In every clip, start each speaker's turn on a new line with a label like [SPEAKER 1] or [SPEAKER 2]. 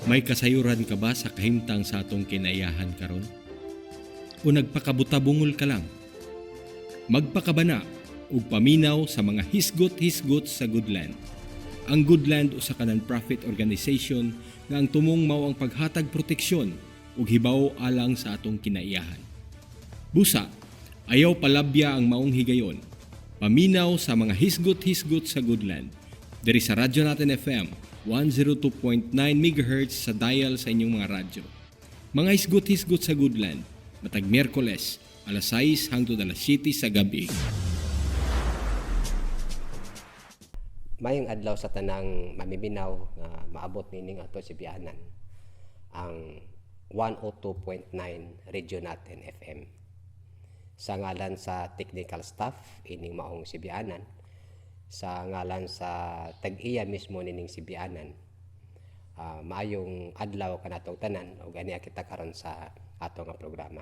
[SPEAKER 1] May kasayuran ka ba sa kahimtang sa atong kinaiyahan karon? O nagpakabutabungol ka lang? Magpakabana ug paminaw sa mga hisgot-hisgot sa Goodland. Ang Goodland usa ka non-profit organization nga ang tumong mao ang paghatag proteksyon ug hibaw alang sa atong kinaiyahan. Busa, ayaw palabya ang maong higayon. Paminaw sa mga hisgot-hisgot sa Goodland. Diri sa Radyo Natin FM 102.9 MHz sa dial sa inyong mga radyo. Mga hisgot-hisgot sa Goodland, matag Miyerkules, alas 6 hangtod alas 7 sa gabi.
[SPEAKER 2] Mayong adlaw sa tanang mamiminaw nga maabot nining ato sibianan ang 102.9 Radio Natin FM. Sa ngalan sa technical staff ining maong sibianan, sa ngalan sa tag-iya mismo nining sibianan, maayong adlaw kanatong tanan ug ania kita karon sa ato nga programa.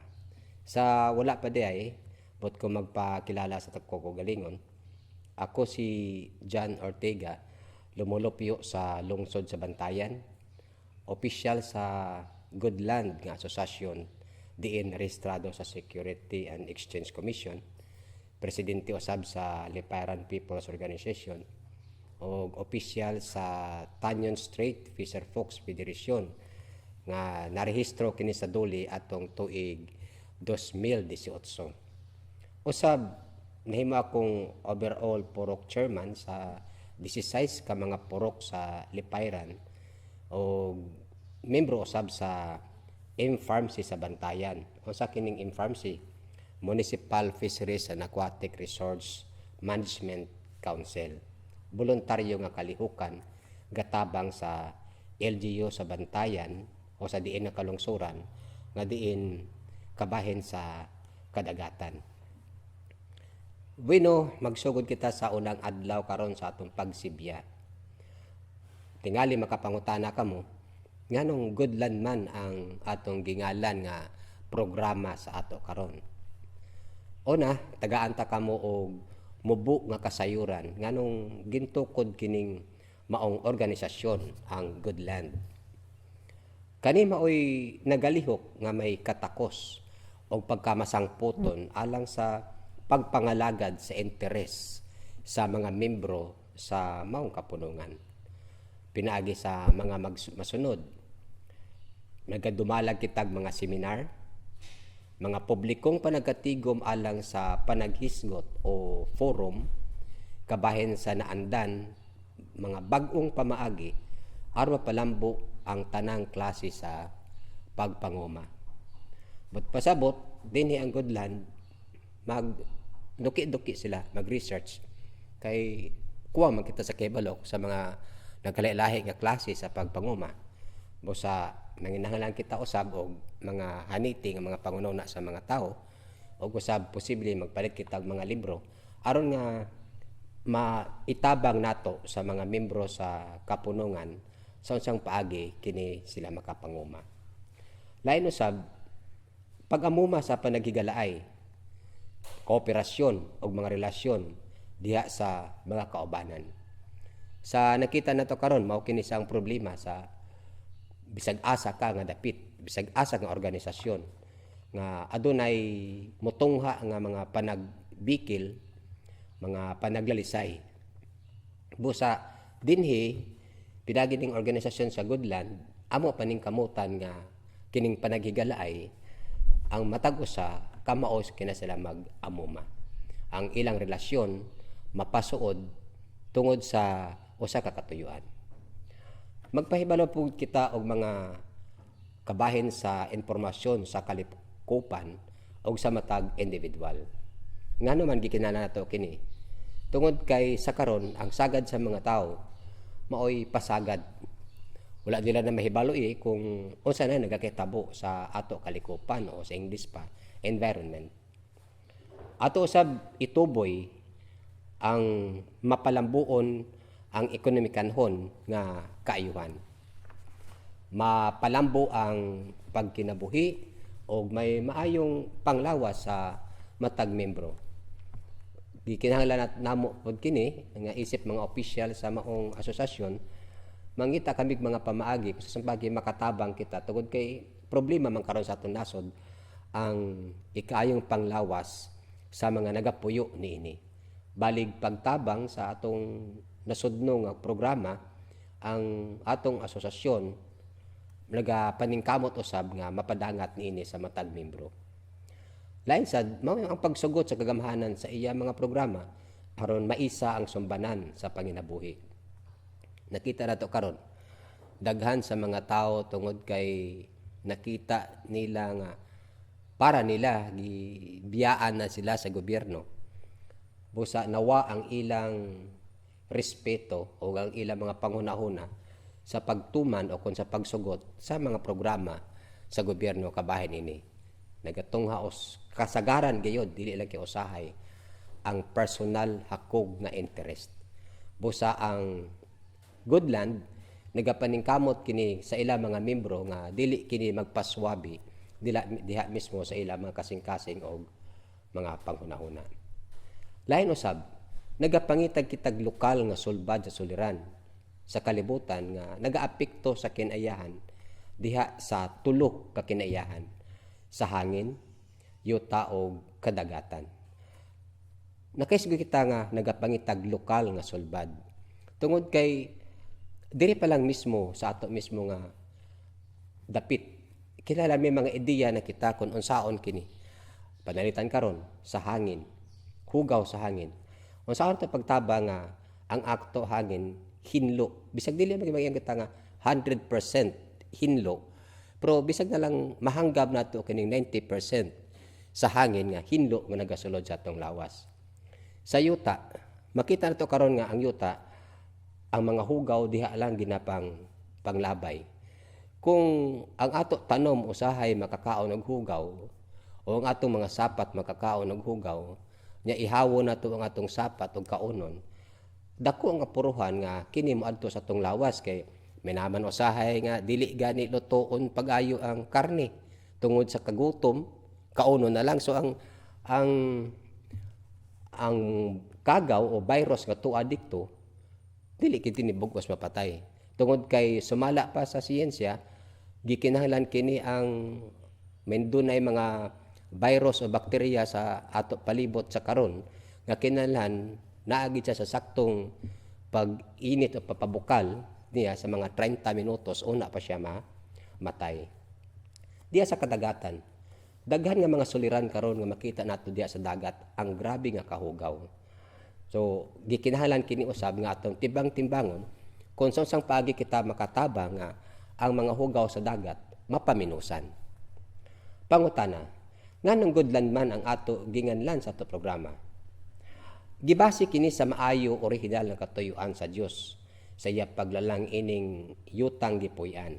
[SPEAKER 2] Sa wala pa di ay, but ko magpakilala sa tagko ko galingon. Ako si John Ortega, lumulupyo sa lungsod sa Bantayan, opisyal sa Goodland nga asosasyon diin rehistrado sa Security and Exchange Commission, presidente usab sa Liparan People's Organization, ug opisyal sa Tañon Strait Fisher Folks Federation nga narehistro kini sa duli atong tuig 2018. Usab nahimo akong overall purok chairman sa 16 ka mga purok sa Lipayran o membro usab sa M Pharmacy sa Bantayan. Unsa kining M Pharmacy? Municipal Fisheries and Aquatic Resource Management Council. Voluntaryo nga kalihukan gatabang sa LGU sa Bantayan o sa diin nga kalungsuran nga diin kabahin sa kadagatan. Bueno, magsugod kita sa unang adlaw karon sa atong pagsibya. Tingali makapangutana kamo, nganong Goodland man ang atong gingalan nga programa sa ato karon? Una, tagaan ta kamo og mubo nga kasayuran nganong gintukod kining maong organisasyon ang Goodland. Kani maoy nagalihok nga may katakos og pagkamasangputon alang sa pagpangalagad sa interes sa mga membro sa maong kapunungan. Pinaagi sa mga masunod, nagadumalag kitag mga seminar, mga publikong panagkatigom alang sa panaghisgot o forum, kabahin sa naandan, mga bag-ong pamaagi, aron mapalambo ang tanang klase sa pagpanguma. But pasabot, dinhi ang Goodland, mag duki-duki sila, mag-research. Kay kuha man kita sa kahibalok sa mga nagkalahi-lahi nga klase sa pagpanguma. Busa nanginahanglan kita usab og mga haniti nga mga pangununa sa mga tao og usab posible magpalit kita og mga libro aron nga maitabang nato sa mga membro sa kapunungan sa unsang paagi kini sila makapanguma. Lain usab pag-amuma sa panaghigalaay, kooperasyon og mga relasyon diha sa mga kaubanan. Sa nakita nato karon, mao kini ang problema sa bisag asa ka nga dapit, bisag asa nga organisasyon nga adunay mutungha nga mga panagbikil, mga panaglalisay. Busa dinhi pidagi ning organisasyon sa Goodland, amo pa ning kamutan nga kining panaghigalaay ang matag usa kamaos kina sila mag-amuma. Ang ilang relasyon mapasuod tungod sa usa ka katuyuan. Magpahibalo pud kita og mga kabahin sa impormasyon sa kalikupan og sa matag individual. Ngano man gikinahanglan nato kini? Tungod kay sa karon ang sagad sa mga tao maoy pasagad. Wala nila na mahibalo kung unsa na nagakitabo sa ato kalikupan o sa English pa, environment. Ato usab ituboy ang mapalambuon ang ekonomikanhon nga kaayuhan. Mapalambo ang pagkinabuhi og may maayong panglawas sa matag membro. Gikinahanglan namo pod kini nga isip mga opisyal sa maong asosasyon. Mangita kami mga pamaagi kung sa pagi makatabang kita tungod kay problema man karon sa atong nasod ang ikaayong panglawas sa mga nagapuyo niini. Balig pagtabang sa atong nasudno nga programa, ang atong asosasyon nagapaningkamot usab nga mapadangat niini sa matag membro. Lain sad mao ang pagsugot sa kagamhanan sa iya mga programa aron maisa ang sumbanan sa panginabuhi. Nakita nato karon daghan sa mga tao, tungod kay nakita nila nga para nila gibiyaan na sila sa gobyerno, busa nawa ang ilang respeto o ang ilang mga panghunahuna sa pagtuman o kung sa pagsugot sa mga programa sa gobyerno kabahin ini. Nagatungha os kasagaran gayod, dili lang kay usahay, ang personal hakog nga interest. Busa ang Goodland, nagapaningkamot kini sa ilang mga membro nga dili kini magpaswabi dila diha mismo sa ilang mga kasing-kasing og mga panghunahuna. Lain usab, nagapangitag kitag lokal nga sulbad sa suliran sa kalibutan nga nagaapekto sa kinaiyahan diha sa tulo ka kinaiyahan: sa hangin, yuta og kadagatan. Nakaisgo kita nga nagapangitag lokal nga sulbad tungod kay diri pa lang mismo sa ato mismo nga dapit, kilala may mga ideya na kita kung unsaon kini. Panalitan karon sa hangin, hugaw sa hangin. Unsaon ta pagtaba nga ang akto hangin hinlo? Bisag dili man magyang kita nga 100% hinlo, pero bisag na lang mahanggab nato kining 90% sa hangin nga hinlo nga nagasulod sa atong lawas. Sa yuta, makita nato karon nga ang yuta, ang mga hugaw diha lang ginapang panglabay. Kung ang ato tanom usahay makakaon og hugaw o ang atong mga sapat makakaon og hugaw nya, ihawo nato ang atong sapat og kaunon, dako ang apuruhan nga kini moadto sa atong lawas, kay minaman usahay nga dili gani lutoon pag-ayo ang karne, tungod sa kagutom kaunon na lang. So ang kagaw o virus nga tuwa dikto, dili kini bugos mapatay tungod kay sumala pa sa siyensya, gikinahanglan kini ang may dunay mga virus o bakterya sa ato palibot sa karon nga kinahanglan naagi siya sa saktong pag-init o papabukal niya sa mga 30 minutos, una pa siya matay. Diya sa kadagatan, daghan nga mga suliran karon nga makita nato diya sa dagat, ang grabe nga kahugaw. So gikinahanglan kini usab nga atong tibang-timbangon kung sa unsang paagi kita makataba nga ang mga hugaw sa dagat mapaminusan. Pangutana, nganong Goodland man ang ato ginganlan sa ato programa? Gibase kini sa maayo orihinal nga katuyuan sa Dios sa iya paglalang ining yutang gipuy-an.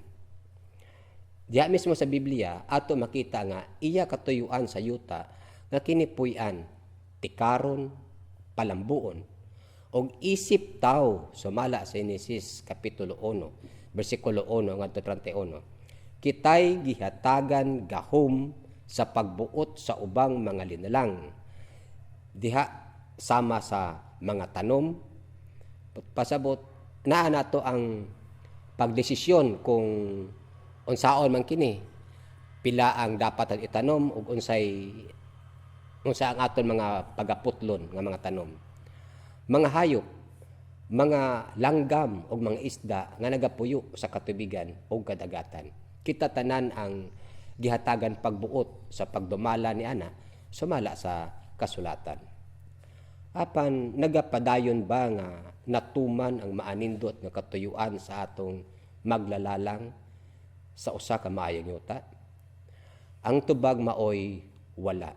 [SPEAKER 2] Diha mismo sa Biblia ato makita nga iya katuyuan sa yuta nga kini puy-an, tikaron, palambuon og isip tawo, sumala sa Genesis kapitulo 1 bersikulo 1 ngadto 31. Kitay gihatagan gahom sa pagbuot sa ubang mga linalang diha sama sa mga tanom. Pasabot naa nato ang pagdesisyon kung unsaon man kini, pila ang dapat ang itanom ug unsa ang aton mga pagaputlon nga mga tanom, mga hayop, mga langgam ug mga isda nga nagapuyo sa katubigan ug kadagatan. Kita tanan ang gihatagan pagbuot sa pagdumala ni ana sumala sa kasulatan. Apan nagapadayon ba nga natuman ang maanindot nga katuyuan sa atong maglalalang sa usa ka maayong yuta? Ang tubag maoy wala.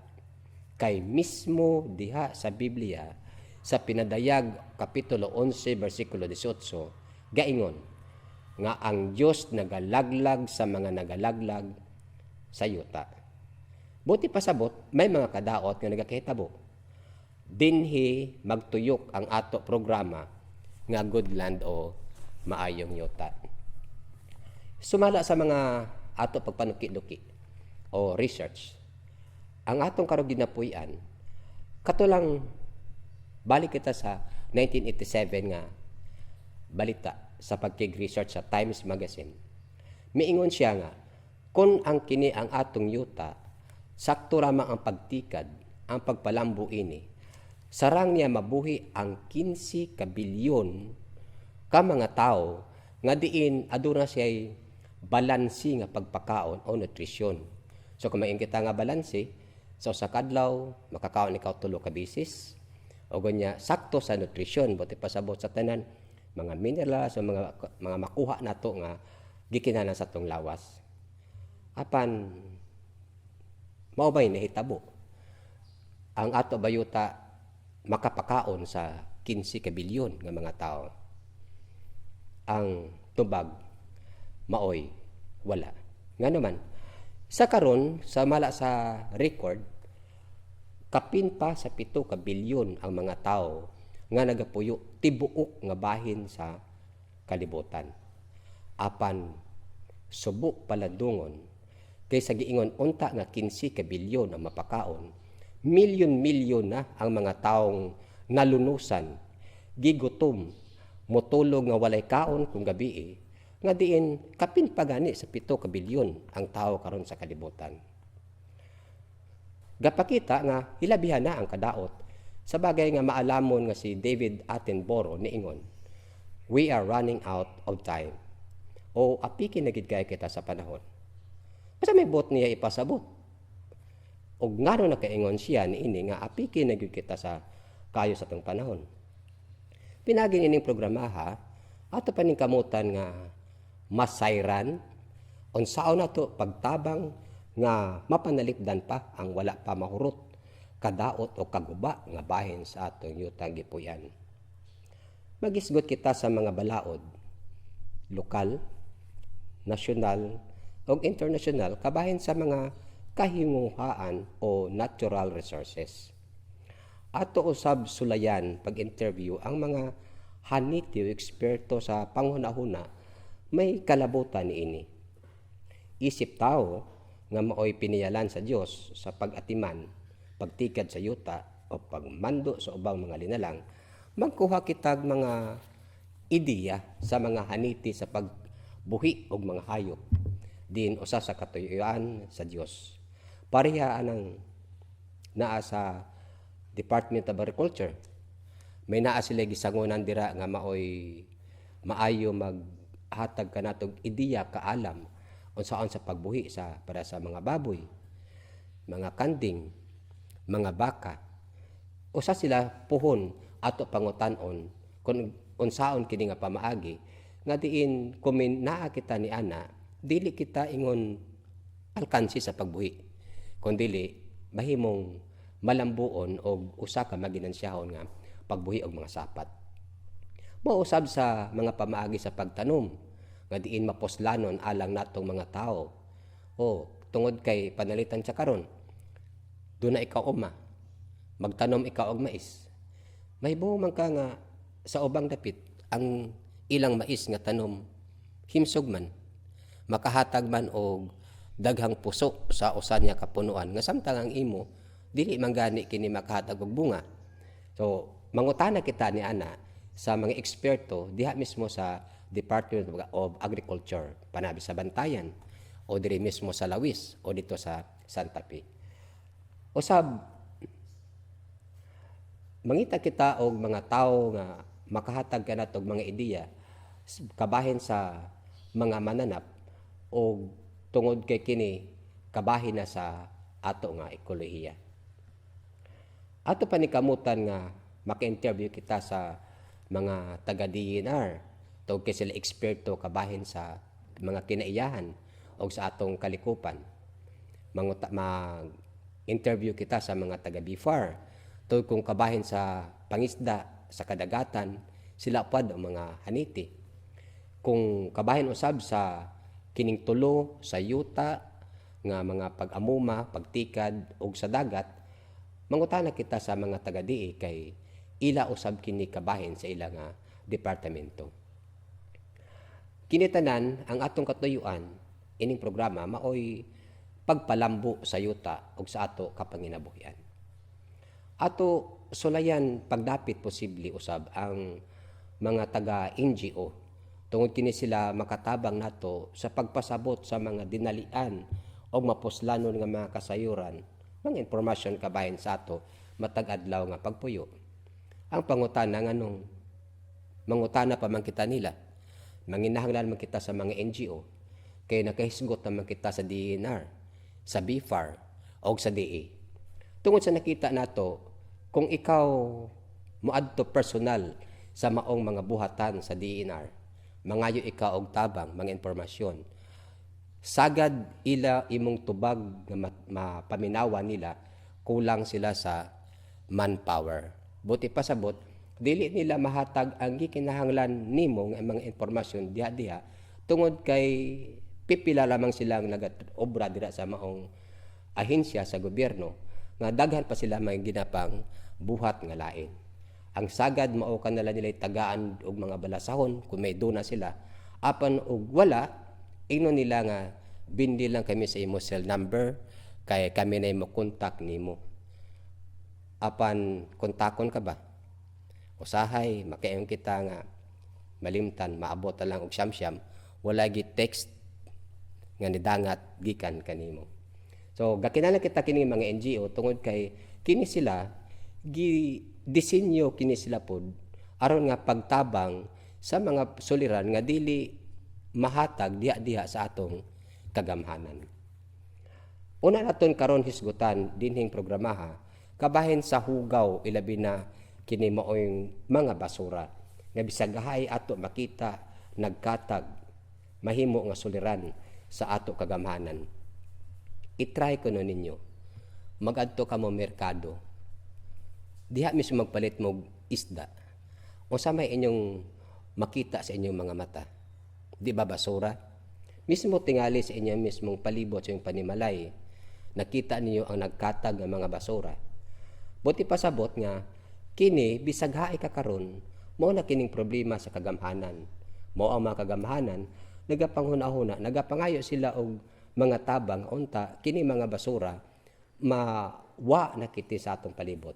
[SPEAKER 2] Kay mismo diha sa Biblia, sa Pinadayag kapitulo 11 bersikulo 18, gaingon nga ang Dios nagalaglag sa mga nagalaglag sa yuta. Buti pasabot, may mga kadaot nga nagakahitabo. Dinhi magtuyok ang ato programa nga Goodland o maayong yuta. Sumala sa mga ato pagpanuki-duki o research, ang atong karong ginapuy-an, katulang balik kita sa 1987 nga balita. sa pagkig-research sa Times Magazine. Miingon siya nga kung ang kini ang atong yuta, sakto ramang ang pagtikad, ang pagpalambo ini, sarang niya mabuhi ang 15 ka bilyon ka mga tawo nga diin aduna siya'y balanse nga pagpakaon o nutrisyon. So kung maingon kita nga balanse, so sa kadlaw makakaon ikaw tulo ka bisis o gunya sakto sa nutrisyon, buot ipasabot sa tanan mga minerals o mga makuha nato nga gikinahanglan sa atong lawas. Apan mao ba'y nahitabo? Ang ato ba yuta makapakaon sa 15 ka bilyon nga mga tao? Ang tubag maoy wala. Ngano man, sa karon, sa mala sa record, kapin pa sa 7 ka bilyon ang mga tao nga nagapuyo tibuok nga bahin sa kalibutan. Apan subo palandungon kay sa giingon unta nga 15 ka bilyon ang mapakaon, milyon-milyon na ang mga taong nalunusan, gigutom, motulog nga walay kaon kung gabii, nga diin kapin pa gani sa 7 ka bilyon ang tao karon sa kalibutan. Gapakita nga hilabihan na ang kadaot sa bagay nga maalamon nga si David Attenborough niingon, "We are running out of time." O apiki na gid kay kita sa panahon. Asa may buot niya ipasabot? Og ngano nakaingon siya niini nga apiki na gyud kita sa kayo sa atong panahon? Pinagi nining programaha, ato pa ning kamutan nga masayran unsaon nato pagtabang nga mapanalipdan pa ang wala pa mahurot kadaot o kaguba nga bahin sa atong yutang gipuy-an. Magisgot kita sa mga balaod lokal, nasyonal o internasyonal kabahin sa mga kahinguhaan o natural resources. Ato usab sulayan pag-interview ang mga haniti o eksperto sa panghuna-huna may kalabutan niini. Isip tao nga maoy piniyalan sa Dios sa pag-atiman, pagtikad sa yuta o pagmando sa ubang mga linalang, magkuha kitag mga ideya sa mga haniti sa pagbuhi og mga hayop din usa sa katuyuan sa Dios. Pareha anang naa sa Department of Agriculture. May naa sila gisangunan dira nga maoy maayo maghatag kanatog ideya, kaalam unsaon sa pagbuhi sa para sa mga baboy, mga kanding, mga baka. Usa sila puhon ato pangutan-on kung unsaon kini nga pamaagi nga diin kung naa kita ni ana, dili kita ingon alkansi sa pagbuhi, kundili mahimong malambuon og usa ka maginansiyahon nga pagbuhi og mga sapat. Mausab sa mga pamaagi sa pagtanom nga diin mapuslanon alang natong mga tao. O tungod kay panalitan sa karon, duna ikaw uma, magtanom ikaw og mais. Mahibong man ka nga sa ubang dapit ang ilang mais nga tanom himsog man, makahatag man og daghang puso sa usa niya ka punuan, nga samtang ang imo dili man gani kini makahatag og bunga. So mangutana kita ni ana sa mga eksperto diha mismo sa Department of Agriculture panabi sa Bantayan o diri mismo sa Lawis o dito sa Santa Fe. Usab mangita kita og mga tawo nga makahatag kanato og mga ideya kabahin sa mga mananap og tungod kay kini kabahin na sa ato nga ekolohiya. Ato pa ni kamutan nga maka-interview kita sa mga taga DENR tungod kay sila eksperto kabahin sa mga kinaiyahan o sa atong kalikupan. Manguta, mag-interview kita sa mga taga BFAR tungod kung kabahin sa pangisda sa kadagatan, sila pad ang mga haniti. Kung kabahin usab sa kining tulo, sa yuta nga mga pag-amuma, pagtikad ug sa dagat, mangutana kita sa mga taga DA kay ila usab kini kabahin sa ila nga departamento. Kini tanan ang atong katuyuan ining programa maoy pagpalambo sa yuta ug sa ato kapanginabuhian. Ato sulayan pagdapit posible usab ang mga taga NGO. Tungod kini sila makatabang nato sa pagpasabot sa mga dinalian o mapuslanon nga mga kasayuran, mga impormasyon kabahin sa ato matag adlaw nga pagpuyo. Ang pangutana, nganong mangutana pa man kita nila? Manginahanglan man kita sa mga NGO kay nakahisgot naman kita sa DENR, sa BFAR o sa DA? Tungod sa nakita nato, kung ikaw moadto personal sa maong mga buhatan sa DENR, mangayo ikaw og tabang, mga impormasyon, sagad ila imong tubag nga mapaminawan nila, kulang sila sa manpower. Buti pasabot, dili nila mahatag ang gikinahanglan nimo nga mga impormasyon diha-diha tungod kay pipila lamang silang naga-obra dira sa maong ahensya sa gobyerno nga daghan pa sila may ginapang buhat nga lain. Ang sagad mao kanila nila tagaan og mga balasahon kung may duna sila. Apan og wala, ingnon nila nga bindi lang kami sa imo cell number kay kami na mo contact nimo. Apan kontakon ka ba? Usahay makaingon kita nga malimtan, maabot na lang og siyam-siyam, wala gi text nga nidangat gikan kanimo. So gakinahanglan kita kini mga NGO tungod kay kini sila gi disenyo kini sila pod aron nga pagtabang sa mga suliran nga dili mahatag diha-diha sa atong kagamhanan. Una naton karon hisgutan dinhing programaha kabahin sa hugaw, ilabi na kini maoy mga basura nga bisag haay ato makita nagkatag, mahimo nga suliran sa ato kagamhanan. I-try ko no ninyo. Magadto ka mo merkado. Diha mismo magpalit mo isda. Unsa may inyong makita sa inyong mga mata? Di ba basura? Mismo tingali sa inyong mismong palibot, sa inyong panimalay, nakita ninyo ang nagkatag nga mga basura. Buti pasabot nga kini bisag haay ka karon, mao na kining problema sa kagamhanan. Mao ang mga kagamhanan nagapanghuna-huna, nagapangayo sila og mga tabang unta kini mga basura mawa na kiti sa atong palibot.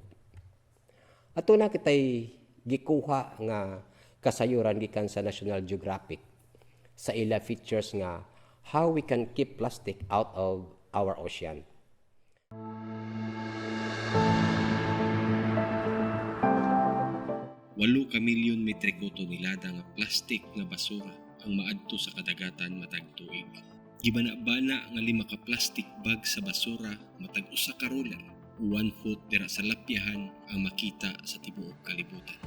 [SPEAKER 2] Ato na kitay gikuha nga kasayuran gikan sa National Geographic sa ila features nga "How We Can Keep Plastic Out of Our Ocean."
[SPEAKER 1] 8 ka milyon metriko tonelada nga plastic nga basura ang maadto sa kadagatan matag tuig. Gibana-bana nga 5 ka plastic bag sa basura matag 1 ka roller o 1 foot dira sa lapyahan ang makita sa tibuok kalibutan.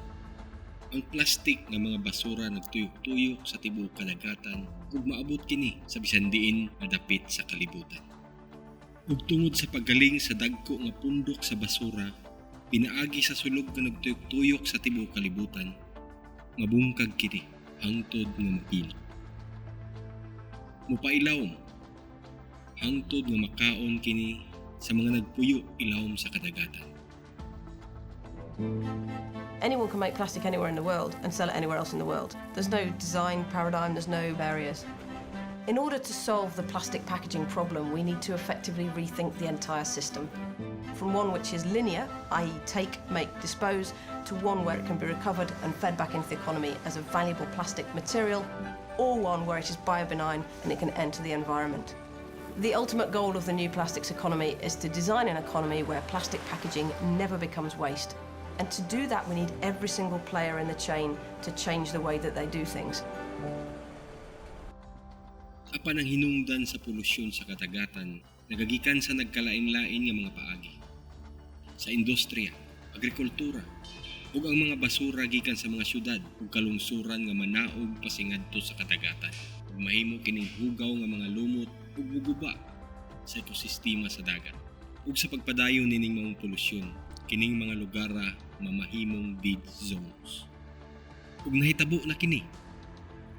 [SPEAKER 1] Ang plastic nga mga basura nagtuyok-tuyok sa tibuok kadagatan ug maabot kini sa bisan diin nga dapit sa kalibutan. Ug tungod sa paggaling sa dagko nga pundok sa basura pinaagi sa sulog nga nagtuyok-tuyok sa tibuok kalibutan, mabungkag kini hangtod nga mapino. Mupailawom hangtod nga makaon kini sa mga nagpuyo ilawom sa kadagatan.
[SPEAKER 3] Anyone can make plastic anywhere in the world and sell it anywhere else in the world. There's no design paradigm, there's no barriers. In order to solve the plastic packaging problem, we need to effectively rethink the entire system. From one which is linear, i.e., take, make, dispose, to one where it can be recovered and fed back into the economy as a valuable plastic material, or one where it is biobenign and it can enter the environment. The ultimate goal of the new plastics economy is to design an economy where plastic packaging never becomes waste. And to do that, we need every single player in the chain to change the way that they do things.
[SPEAKER 1] Apan ang hinungdan sa polusyon sa kadagatan nagagikan sa nagkalain-lain nga mga paagi. Sa industriya, agrikultura, ug ang mga basura gikan sa mga syudad ug kalungsuran nga manaog pasingadto sa kadagatan. Ug mahimo kining hugaw nga mga lumot ug muguba sa ekosistema sa dagat. Ug sa pagpadayon nining maong polusyon, kining mga lugara mamahimong dead zones. Ug nahitabo na kini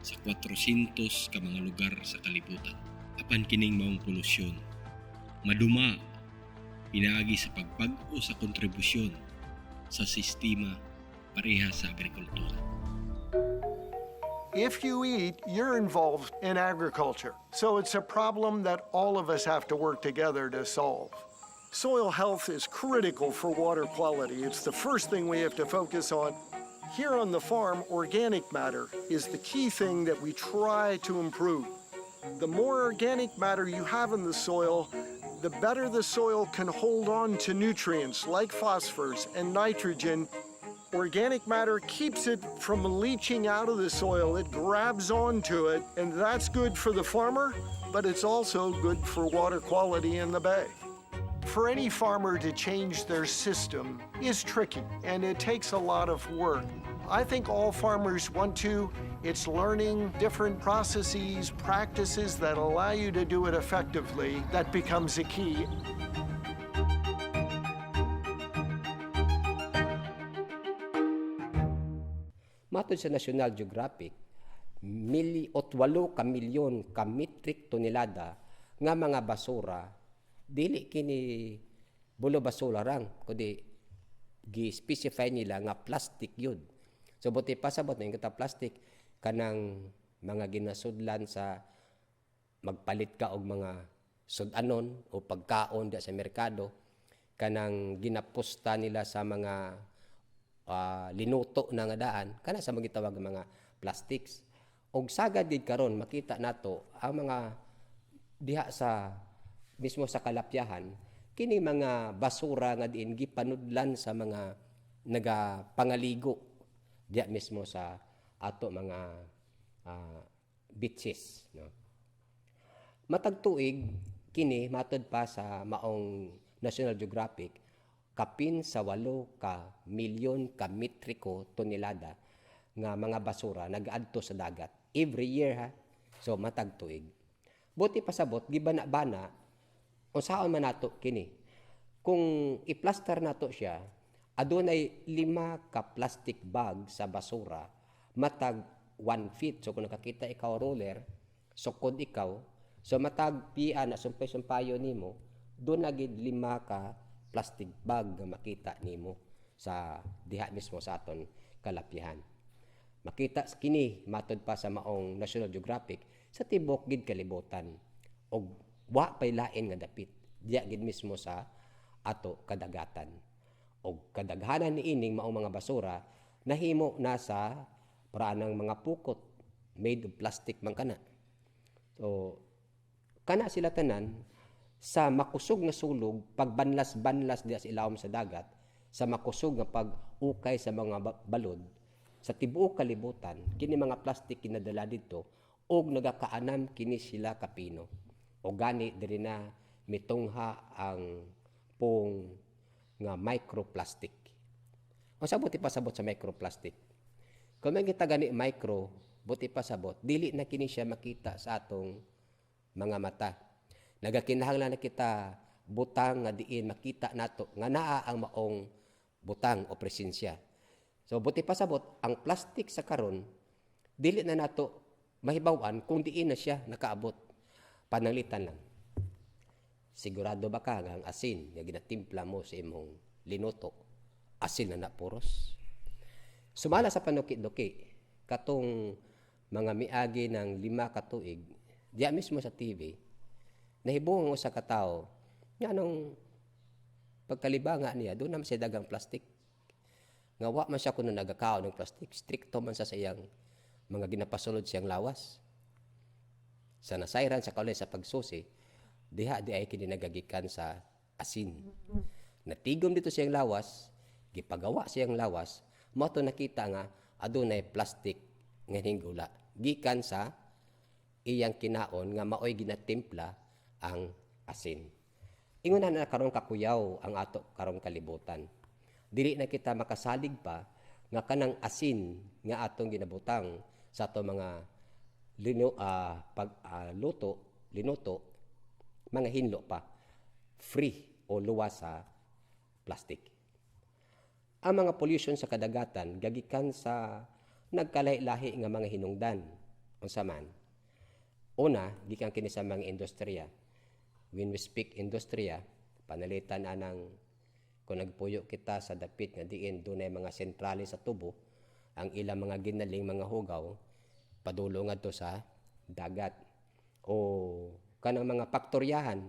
[SPEAKER 1] sa 400 ka mga lugar sa kalibutan. Apan kining maong polusyon maduma pinaagi sa pagbag-o sa kontribusyon sa sistema pareha sa agrikultura.
[SPEAKER 4] If you eat, you're involved in agriculture. So it's a problem that all of us have to work together to solve. Soil health is critical for water quality. It's the first thing we have to focus on. Here on the farm, organic matter is the key thing that we try to improve. The more organic matter you have in the soil, the better the soil can hold on to nutrients like phosphorus and nitrogen. Organic matter keeps it from leaching out of the soil. It grabs onto it, and that's good for the farmer, but it's also good for water quality in the bay. For any farmer to change their system is tricky, and it takes a lot of work. I think all farmers want to. It's learning different processes, practices that allow you to do it effectively that becomes a key.
[SPEAKER 2] Matod sa National Geographic, mili ot 8 ka milyon ka metric tonelada nga mga basura, dili kini bulo basura rang kundi gi-specify nila nga plastic yun. So buti pasabot na kita plastic kanang mga ginasudlan sa magpalit ka og mga sudanon o pagkaon sa merkado, kanang ginapusta nila sa mga linuto na nga daan, kana sa mga gitawag nga mga plastics. Og sagad gid karon makita nato ang mga diha sa mismo sa kalapyahan, kini mga basura nga diin gipanudlan sa mga nagapangaligo diha mismo sa ato mga beaches, no? Matag tuig kini, matod pa sa maong National Geographic, kapin sa 8 ka milyon ka metriko tonelada nga mga basura nagaadto sa dagat every year, ha. So matag tuig. Buti pasabot, gibana-bana, unsaon man nato kini? Kung i-plaster nato siya, adunay 5 ka plastic bag sa basura matag 1 feet. So kung nakakita ikaw roller, sukod ikaw, so matag pia na sumpay-sumpayo nimo, doon na gid 5 ka plastic bag nga makita nimo sa diha mismo sa aton kalapyahan. Makita kini, matod pa sa maong National Geographic, sa tibok gid kalibutan og wa pay lain nga dapit, diya gid mismo sa ato kadagatan. Og kadaghanan niining maong mga basura nahimo na sa paraan ng mga pukot, made of plastic man kana. So kana sila tanan sa makusog nga sulog pagbanlas-banlas diya sa ilawom sa dagat, sa makusog nga pag-ukay sa mga balod sa tibuok kalibutan, kini mga plastic kinadala didto og nagakaanam kini sila kapino. O gani diri na mitungha ang pong nga microplastic. Unsa buti pasabot sa microplastic? Kung may kita gani micro, buti pasabot dili na kini siya makita sa atong mga mata. Nagakinahanglan na kita butang nga diin makita nato nga naa ang maong butang o presensya. So buti pasabot, ang plastic sa karon dili na nato mahibaw-an kung diin na siya nakaabot. Pananglitan lang. Sigurado ba ka nga ang asin nga ginatimpla mo sa imong linuto, asin na na puros? Sumala sa panuki-duki, katong mga miagi ng 5 ka tuig, diya mismo sa TV, nahibong ang usa ka tawo nga anong pagkalibanga niya, doon naman siya dagang plastic. Nga wa man siya kuno nagakaon ng plastic, strikto man sa iyang mga ginapasulod siyang lawas. Sa nasayran sa kaulay sa pagsusi, diha di ay kini nagagikan sa asin. Natigom dito siyang lawas, gipagawa siyang lawas, mao to nakita nga adunay plastic nga hinggula gikan sa iyang kinaon nga maoy ginatimpla ang asin. Ingon na karon kakuyaw ang ato karong kalibutan. Dili na kita makasalig pa nga kanang asin nga atong ginabutang sa ato mga lino pag luto linuto, mga hinlo pa, free o luwas sa plastic. Ang mga pollution sa kadagatan gagikan sa nagkalahi-lahi nga mga hinungdan. Unsa man? Una, gikan kini sa mga industriya. When we speak industriya, panalitan anang kung nagpuyo kita sa dapit nga diin dunay mga sentrale sa tubo, ang ilang mga ginaling mga hugaw padulong ngadto sa dagat. O kanang mga paktoryahan,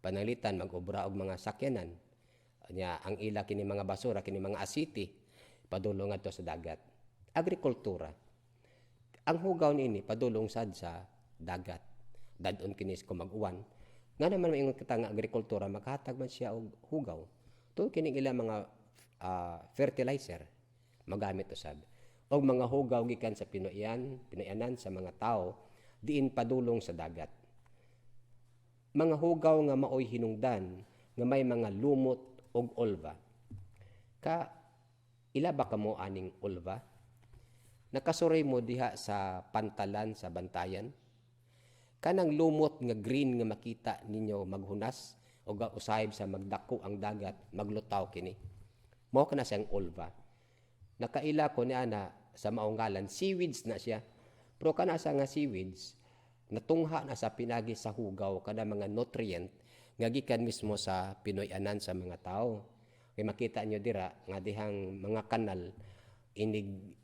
[SPEAKER 2] panalitan mag-obra og mga sakyanan. Nya ang ila kini mga basura, kini mga asiti Padulong ngadto sa dagat. Agrikultura. Ang hugaw niini padulong sad sa dagat. Dad-on kini kung mag-uwan. Nga naman maingon kita nga agrikultura makahatag man siya og hugaw? Tuod kining ilang mga fertilizer magamit usab. Og mga hugaw gikan sa Pinoyan, Pinoyanan sa mga tao diin padulong sa dagat. Mga hugaw nga maoy hinungdan nga may mga lumot og ulva. Ka ila ba kamo aning ulva? Nakasuray mo diha sa pantalan sa Bantayan? Kanang lumot nga green nga makita ninyo maghunas o usayb sa magdako ang dagat, maglutaw kini. Mao kana siyang ulva. Nakaila ko ni ana sa maong ngalan, seaweeds na siya. Pero kana sa nga seaweeds, natungha na sa pinagi sa hugaw kana mga nutrient nga gikan mismo sa Pinoy-anan sa mga tao. Kay makita nyo dira nga dihang mga kanal inig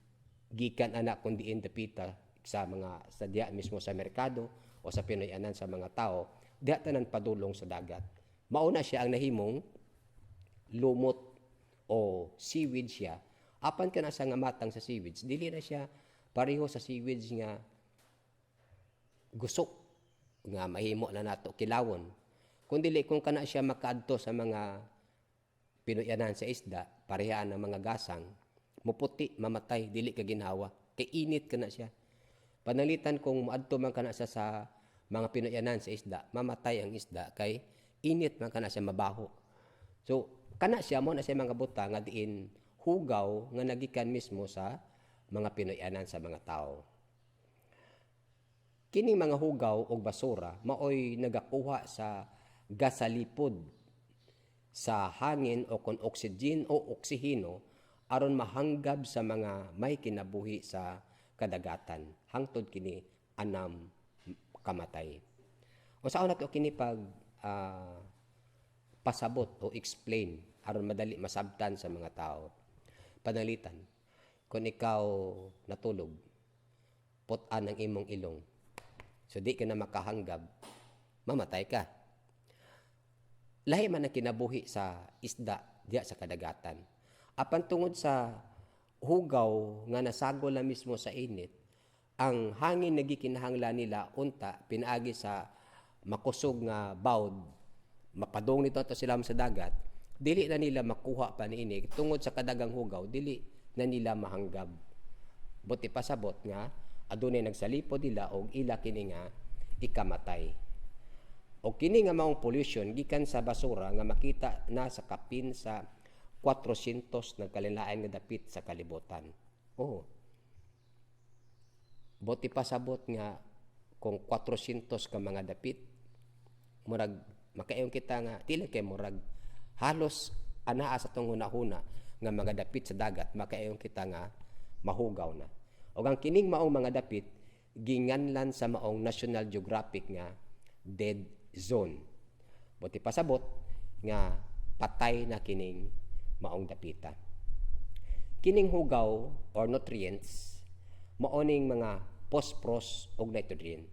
[SPEAKER 2] gikan ana kun diin dapita sa mga sa diya mismo sa merkado o sa Pinoy-anan sa mga tao, diha tanan padulong sa dagat. Mauna siya ang nahimong lumot o seaweed siya. Apan kana sa nga matang sa seaweeds, dili na siya pareho sa seaweeds nga gusok nga mahimo na nato kilawon. Kung dili, kung kana siya makaadto sa mga Pinoyanan sa isda, parehaan ang mga gasang, muputi, mamatay, dili ka ginhawa. Kay init kana siya. Panalitan kung moadto man kana siya sa mga Pinoyanan sa isda, mamatay ang isda kay init man kana siya, mabaho. So, kana siya mo na siya mga buta nga diin hugaw nga nagikan mismo sa mga Pinoyanan sa mga tao. Kining mga hugaw og basura maoy nagakuha sa gasalipod sa hangin o kon oxygen o oksiheno aron mahanggab sa mga may kinabuhi sa kadagatan hangtod kini anam kamatay. Unsaon nato kini pag pasabot o explain aron madali masabtan sa mga tao? Panalitan, kung ikaw natulog, put-an ang imong ilong. So di ka na makahanggab, mamatay ka. Lahi man ang kinabuhi sa isda diya sa kadagatan. Apan tungod sa hugaw nga nasagol na mismo sa init, ang hangin nagikinahanglan nila unta pinaagi sa makusog nga bawd, mapadong nito ato sila sa dagat, dili na nila makuha pa niini tungod sa kadagang hugaw, dili na nila mahanggab. Buti pasabot nga adunay nagsalipod nila og ila kini nga ikamatay. O kini nga maong pollution gikan sa basura nga makita na sa kapin sa 400 nagkalain nga dapit sa kalibutan. Oh. Buti pasabot nga kung 400 ka mga dapit, murag makaingon kita nga dili kay murag halos anaa sa tong hunahuna nga mga dapit sa dagat, makaingon kita nga mahugaw na. Og ang kining maong mga dapit ginganlan sa maong National Geographic nga dead zone. Buti pasabot nga patay na kining maong dapita. Kining hugaw or nutrients maoning mga phosphorus ug nitrogen.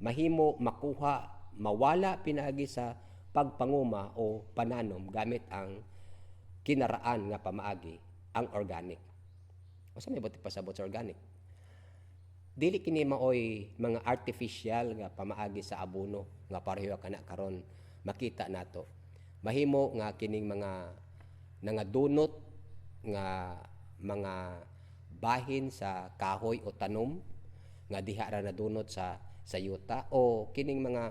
[SPEAKER 2] Mahimo makuha, mawala pinaagi sa pagpanguma o pananom gamit ang kinaraan nga pamaagi, ang organic. Unsa may buti pasabot sa organic? Dili kini maoy mga artificial nga pamaagi sa abono nga pareho kana karon makita nato. Mahimo nga kining mga nangadunot nga mga bahin sa kahoy o tanom nga diha ra nadunot sa yuta o kining mga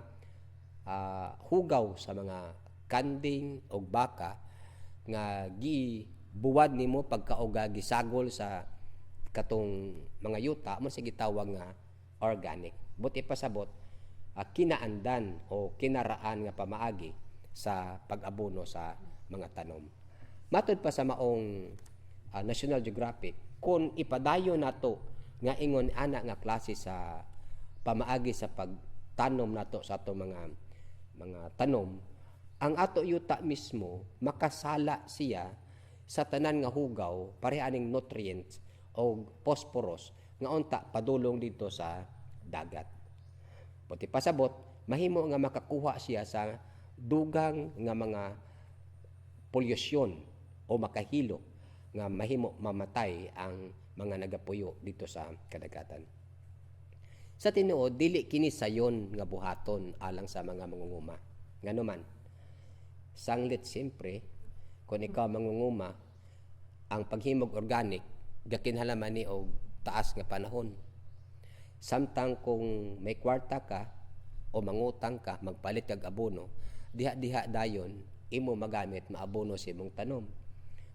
[SPEAKER 2] hugaw sa mga kanding o baka nga gibuwad nimo pagkaoga gisagol sa katong mga yuta mo sa gitawag nga organic. Buti pasabot kinaandan o kinaraan nga pamaagi sa pag-abono sa mga tanom. Matod pa sa maong National Geographic, kung ipadayon nato nga ingon ana nga klase sa pamaagi sa pagtanom nato sa ato mga tanom, ang ato yuta mismo makasala siya sa tanan nga hugaw pareha aning nutrients o phosphorus nga unta padulong dito sa dagat. Buti pasabot, mahimo nga makakuha siya sa dugang nga mga polusyon o makahilo nga mahimo mamatay ang mga nagapuyo dito sa kadagatan. Sa tinuod, dili kini sayon nga buhaton alang sa mga mangunguma. Ngano man, sanglit siyempre, kung ikaw mangunguma, ang paghimog organic gakinahanglan ni og taas nga panahon. Samtang kung may kwarta ka o mangutang ka, magpalit kag abono, diha-diha dayon imo magamit maabono sa imong tanom.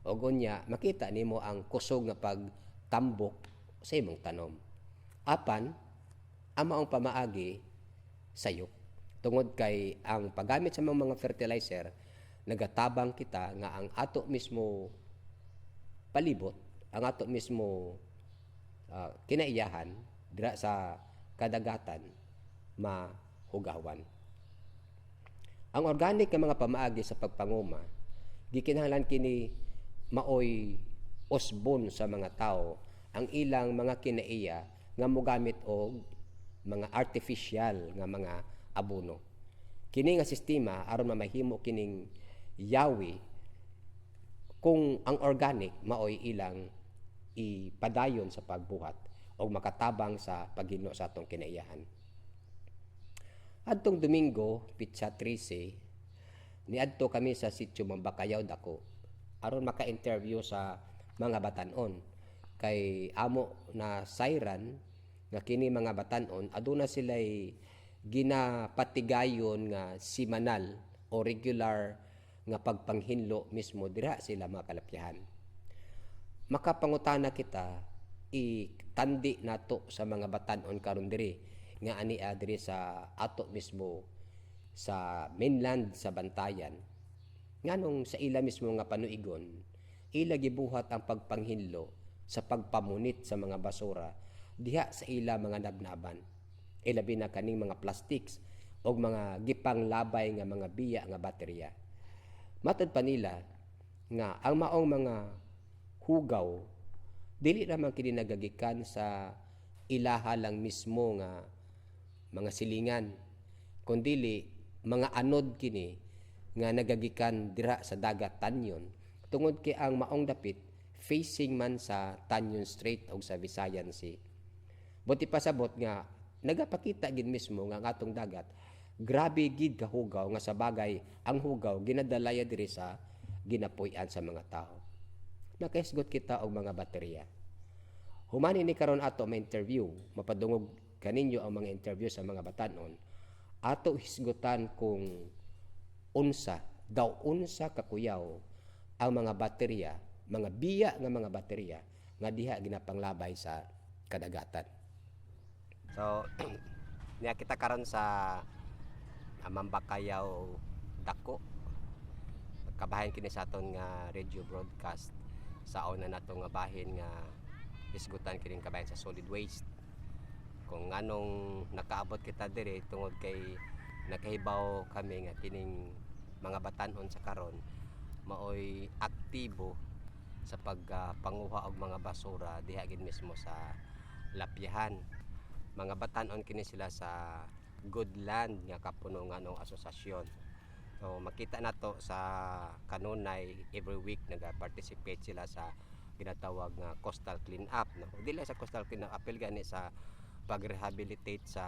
[SPEAKER 2] O unya, makita nimo ang kusog nga pagtambok sa imong tanom. Apan, ang maong pamaagi sayop. Tungod kay ang paggamit sa mga fertilizer, nagatabang kita nga ang ato mismo palibot, ang ato mismo kinaiyahan dira sa kadagatan mahugawan. Ang organic nga mga pamaagi sa pagpanguma, gikinahanglan kini maoy usbon sa mga tao ang ilang mga kinaiya nga mogamit og mga artificial nga mga abono. Kini nga sistema aron mamahimo kining yawi kung ang organic maoy ilang ipadayon sa pagbuhat o makatabang sa paghinlo sa atong kinaiyahan. Adtong Domingo, pitsa 13, niadto kami sa sitio Mambakayaw Dako aron maka-interview sa mga batanon, kay amo na sayran nga kini mga batanon aduna sila'y ginapatigayon nga simanal o regular nga pagpanghinlo mismo dira sila mga kalapyahan. Makapangutana kita, itandi nato sa mga batanon karon diri nga ania diri sa ato mismo sa mainland sa Bantayan, nganong sa ila mismo nga panuigon ila gibuhat ang pagpanghinlo sa pagpamunit sa mga basura diha sa ila mga nabnaban, ilabi na kaning mga plastics o mga gipanglabay nga mga biya nga baterya. Matod pa nila nga ang maong mga hugaw dili naman kini nagagikan sa ilaha lang mismo nga mga silingan, kundili mga anod kini nga nagagikan dira sa dagat Tañon, tungod kay ang maong dapit facing man sa Tañon Strait o sa Visayan Sea. Buti pasabot nga nagapakita gid mismo nga ang atong dagat grabe gid kahugaw, nga sa bagay ang hugaw ginadalaya diri sa ginapuy-an sa mga tao. Nakahisgot kita og mga baterya. Human ini karon ato ma interview, mapadungog kaninyo ang mga interview sa mga batanon, ato hisgutan kung unsa daw unsa kakuyaw ang mga baterya, mga biya nga mga baterya nga diha ginapanglabay sa kadagatan. So, niya kita karon sa Mambakayaw Dako. Kabahin kini sa aton nga radio broadcast sa una nato nga bahin nga hisgutan kining kabahin sa solid waste. Kung nganong nakaabot kita diri, tungod kay nakahibaw kami nga kining mga batanon sa karon maoy aktibo sa pagpanguha og mga basura diha gid mismo sa lapyahan. Mga batanon kini sila sa Goodland nga kapunungan og asosasyon. So makita nato sa kanunay every week naga-participate sila sa ginatawag nga coastal clean up, no. Dili sa coastal clean up, apil gani sa pag-rehabilitate sa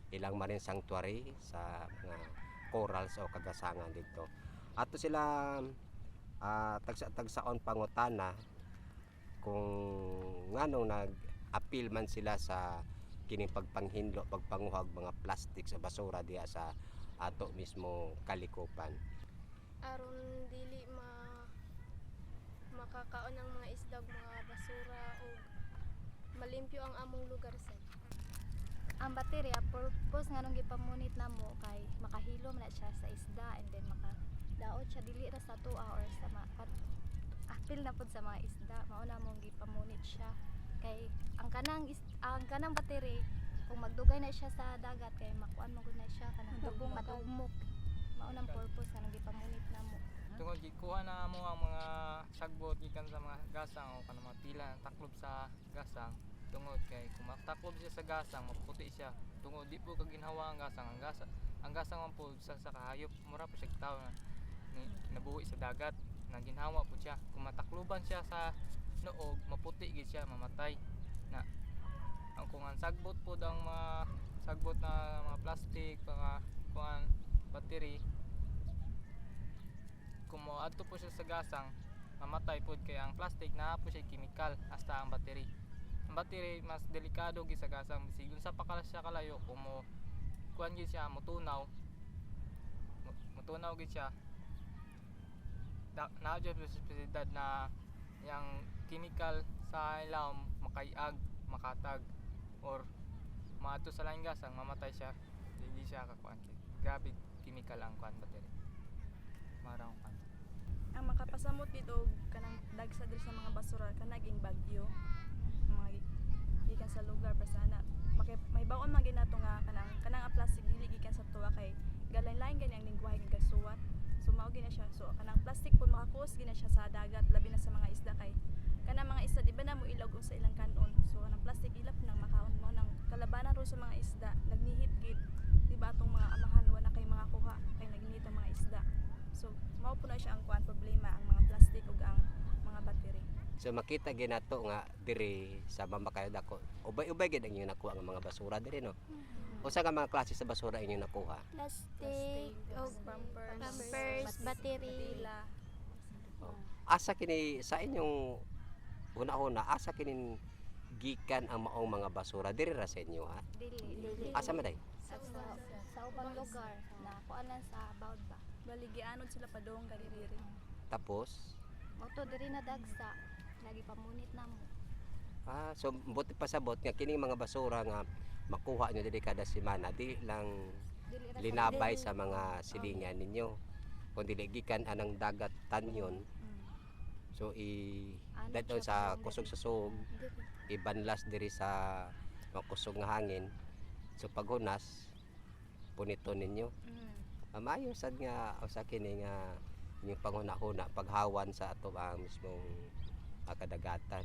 [SPEAKER 2] ilang marine sanctuary sa mga corals o kagasangan dito. Ato sila tagsa-tagsaon pangutana kung nganong nag-appeal man sila sa kining pagpanghinlo, pagpanguhag mga plastic sa basura diha sa ato mismo kalikupan.
[SPEAKER 5] Aron dili makakaon ang mga isda og mga basura ug malimpyo ang among lugar sad.
[SPEAKER 6] Ang baterya, purpose nga nung gipamunit namo kay makahilom na siya sa isda and then makadaot siya dili ra sa tuwa or sa apil na pud sa mga isda. Mao na mong gipamunit siya kay ang kanang battery, kung magdugay na siya sa dagat, kay makuan mo gud na siya, kanang madugmok. Mao nang purpose nga nung gipamunit namo.
[SPEAKER 7] Tungod gikuha na mo ang mga sagbot gikan sa mga gasang o kanang mga tila taklob sa gasang, tungod kay kung mataklob siya sa gasang, maputi siya. Tungod di po kaginhawa ang gasang, ang gasang man po sa kahayop, mura po siya tao na ni, nabuhi sa dagat. Naginhawa po siya. Kung matakluban siya sa noog, maputi gid siya, mamatay. Na ang kung ang sagbot po ang mga sagbot na mga plastic, mga kuan battery, kung moadto po siya sa gasang, mamatay pod kay ang plastic naa po siya chemical hasta ang battery. Ang battery mas delikado gid sa gasang bisig unsa pa kala siya kalayo kung mo kuan gid siya motunaw, motunaw gid siya da, naa jud posibilidad na yang chemical sa ilawom makayag, makatag or maadto sa laing gasang, mamatay siya, hindi siya kakuan kay grabe chemical ang kuan battery marang kuan.
[SPEAKER 8] Ang makapasamot dito og kanang dagsa diri sa mga basura kanaging bagyo, ang mga gikan sa lugar pa sana may baon man ginato nga kanang kanang ang plastic dili gikan sa tuwa kay galain-lain gani ang lingwahe nga gasuwat. So mao gina siya. So kanang plastic pud makakuos gina siya sa dagat, labi na sa mga isda kay kanang mga isda di ba na mo ilog sa ilang kanon. So kanang plastic ila po nang makaon mo nang kalabanan ro sa mga isda nagnihit gid, di ba, atong mga amahan wala kay mga kuha kay nagnihit ang mga isda. So mao po na siya ang kuan problema, ang mga plastic ug ang mga battery.
[SPEAKER 2] So makita ginato nga diri sa Mambacayao Dako. Ubay-ubay gid ang inyong nakuha nga mga basura diri, no. Usa ka mga klase sa basura inyong nakuha?
[SPEAKER 5] Plastic, og
[SPEAKER 8] pampers,
[SPEAKER 5] pampers, battery.
[SPEAKER 8] Tila.
[SPEAKER 2] Oh. Asa kini sa inyong una-una, asa kini gikan ang maong mga basura diri ra sa inyo, ha?
[SPEAKER 6] Dili. Dili.
[SPEAKER 2] Asa man day?
[SPEAKER 6] Sa ubang lugar na kuan lang sa bawd ba.
[SPEAKER 8] Bali gianod sila padung kani diri.
[SPEAKER 2] Tapos
[SPEAKER 6] Mao diri na dagsa lagi pamunit na mo.
[SPEAKER 2] Ah, so buti pasabot nga kining mga basura nga makuha nyo diri kada semana di lang
[SPEAKER 6] Dili ra sa
[SPEAKER 2] linabay sa mga silingan ninyo kundi gikan anang dagat tanyon, so i
[SPEAKER 6] Ano
[SPEAKER 2] dadon
[SPEAKER 6] siya
[SPEAKER 2] sa
[SPEAKER 6] padung
[SPEAKER 2] kusog
[SPEAKER 6] diri.
[SPEAKER 2] sa suog,
[SPEAKER 6] Diri.
[SPEAKER 2] ibanlas diri sa makusog nga hangin, so paghunas punito ninyo. Maayo sad nga usa kini nga inyong panghuna-huna paghawan sa ato ang mismong kadagatan.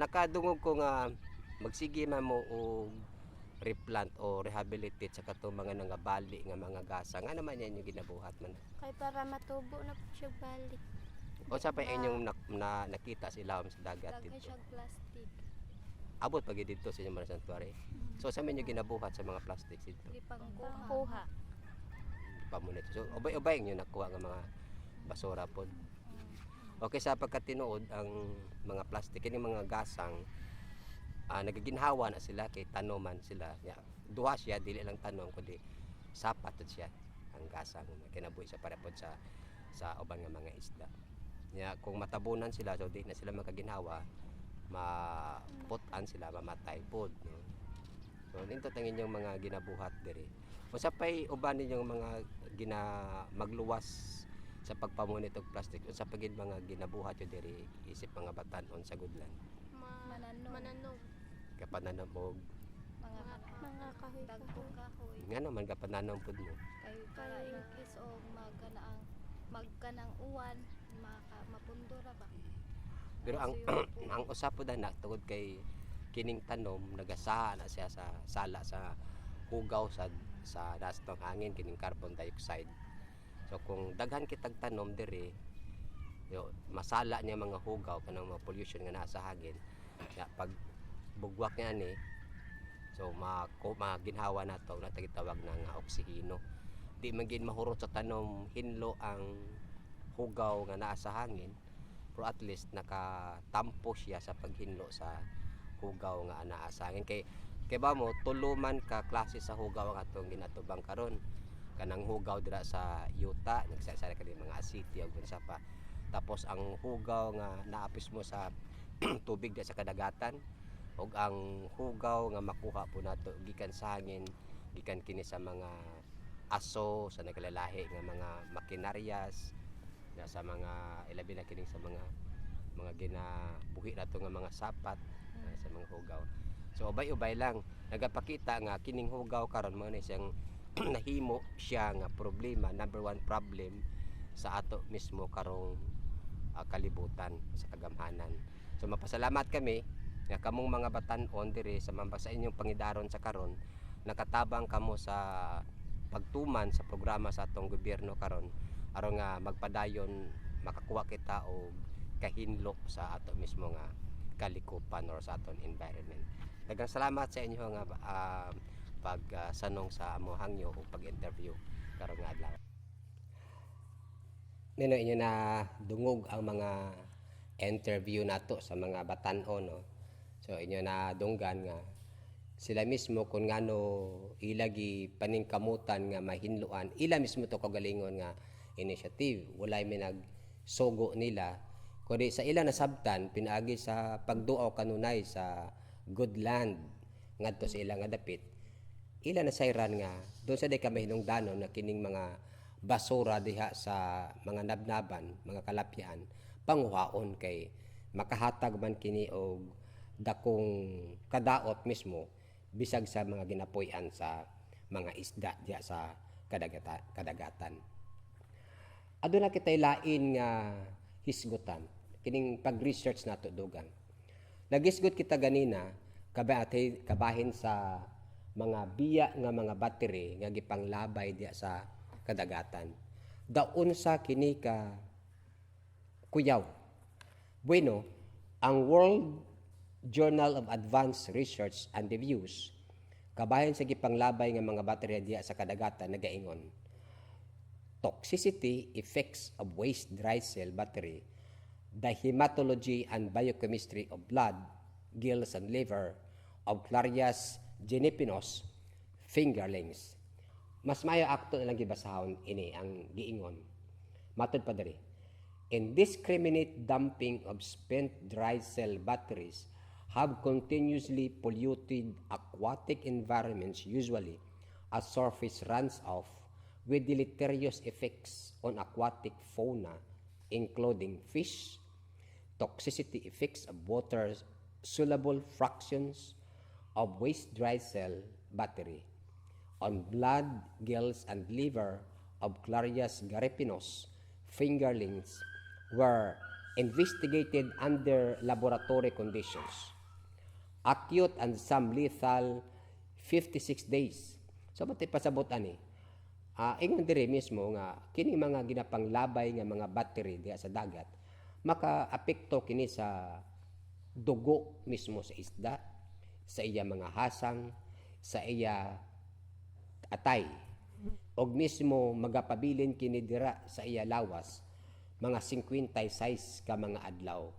[SPEAKER 2] Nakadungog ko nga magsige man mo og replant o rehabilitate sa katong mga nangabali nga mga gasa. Nga naman yan yung ginabuhat man?
[SPEAKER 5] Kay para matubo na po siya balik.
[SPEAKER 2] O sa pa inyong nakita sa ilawom sa dagat
[SPEAKER 6] Daghan
[SPEAKER 2] dito?
[SPEAKER 6] siya plastic.
[SPEAKER 2] Abot pag dito sa inyong mga santuary. So sa inyo ginabuhat sa mga plastics dito?
[SPEAKER 6] Di pangkuha.
[SPEAKER 5] Kuha.
[SPEAKER 2] Pamunit. So ubay-ubay inyo nakuha nga mga basura pod. Okay, sa pagkatinuod ang mga plastic kini mga gasang, nagaginhawa na sila kay tanoman sila. Ya, duha siya, dili lang tanom kundi sapat jud siya ang gasang kinabuhi sa para pod sa uban nga mga isda. Ya, kung matabunan sila, so di na sila makaginhawa, maput-an sila, mamatay pod, no? So nindot ang inyong mga ginabuhat diri. Usa pay uban ninyong mga gina magluwas sa pagpamunit og plastic, unsa pa gid mga ginabuhat yo diri isip mga batan-on sa Goodland?
[SPEAKER 6] Mananom.
[SPEAKER 5] Mananom.
[SPEAKER 2] Kapananom og
[SPEAKER 6] Mga
[SPEAKER 5] Mga kahoy.
[SPEAKER 6] dagkong kahoy.
[SPEAKER 2] Ngano man kapananom pud mo?
[SPEAKER 6] Kay para in case og magkanaang magkanang uwan maka mapundo ra ba.
[SPEAKER 2] Pero ang
[SPEAKER 6] Suyo po.
[SPEAKER 2] ang usa pud ana tungod kay kining tanom nagasaha na siya sa sala sa hugaw sa dastong hangin kining carbon dioxide. So kung daghan kitag tanom diri, yo, masala niya mga hugaw kanang mga pollution nga naa sa hangin. Ya, pag bugwak niya ani, so maginhawa na to na tawag na nga oksihino. Di man gid mahurot sa tanom hinlo ang hugaw nga naa sa hangin, pero at least nakatampo siya sa paghinlo sa hugaw nga anaa sa hangin kay ba mo tulo man ka klase sa hugaw ang atong ginatubang karon. Kanang hugaw dira sa yuta nagsasara kani mga asiti ug unsa pa, tapos ang hugaw nga naapis mo sa tubig dira sa kadagatan, ug ang hugaw nga makuha po nato gikan sa hangin, gikan kini sa mga aso sa naglalahi nga mga makinaryas na sa mga ilabi na kining sa mga ginabuhi nato nga mga sapat na sa mga hugaw. So ubay-ubay lang nagapakita nga kining hugaw karon mo na siyang nahimo siya nga problema, number one problem sa ato mismo karong kalibutan sa kagamhanan. So mapasalamat kami nga kamong mga batan-on diri sa mamba sa inyong pangidaron sa karon nakatabang kamo sa pagtuman sa programa sa atong gobyerno karon aron nga magpadayon. makakuha kita og kahinlo sa ato mismo nga kalikupan or sa aton environment. Daghang salamat sa inyo nga pagsanong sa among hangyo o pag-interview karong nga adlaw. Nino inyo na dungog ang mga interview nato sa mga batan-on, no. So inyo na dunggan nga sila mismo kung ngano ila gi paningkamutan nga mahinloan ila mismo to kagalingon nga initiative, walay may nagsugo nila kundi sa ila nasabtan pinaagi sa pagduaw kanunay sa good land ngadto sa ila nga dapit. Ila nasayran nga doon sa di ka mahinungdanon na kining mga basura diha sa mga nabnaban, mga kalapyaan, panguhaon kay makahatag man kini og dakong kadaot mismo bisag sa mga ginapuy-an sa mga isda diha sa kadagatan. Aduna kitay lain nga hisgutan kining pag-research nato dugang. Nagisgot kita ganina kabahin sa mga biya nga mga battery nga gipanglabay diha sa kadagatan. Daon sa kini ka kuyaw? Bueno, ang World Journal of Advanced Research and Reviews kabahin sa gipanglabay nga mga baterya diha sa kadagatan nagaingon: "Toxicity effects of waste dry cell battery, the hematology and biochemistry of blood, gills and liver of Clarias gariepinus fingerlings." Mas maayo akto na lang gibasahon ini ang giingon. Matod pa diri, indiscriminate dumping of spent dry cell batteries have continuously polluted aquatic environments, usually as surface runs off, with deleterious effects on aquatic fauna, including fish. Toxicity effects of water soluble fractions of waste dry cell battery on blood, gills, and liver of Clarias gariepinus fingerlings were investigated under laboratory conditions. Acute and some lethal 56 days. So, ba't pasabot ani? Ingon diri mismo nga kini mga ginapanglabay nga mga battery diha sa dagat makaapekto kini sa dugo mismo sa isda, sa iya mga hasang, sa iya atay. Og mismo magapabilin kini dira sa iya lawas mga 56 ka mga adlaw.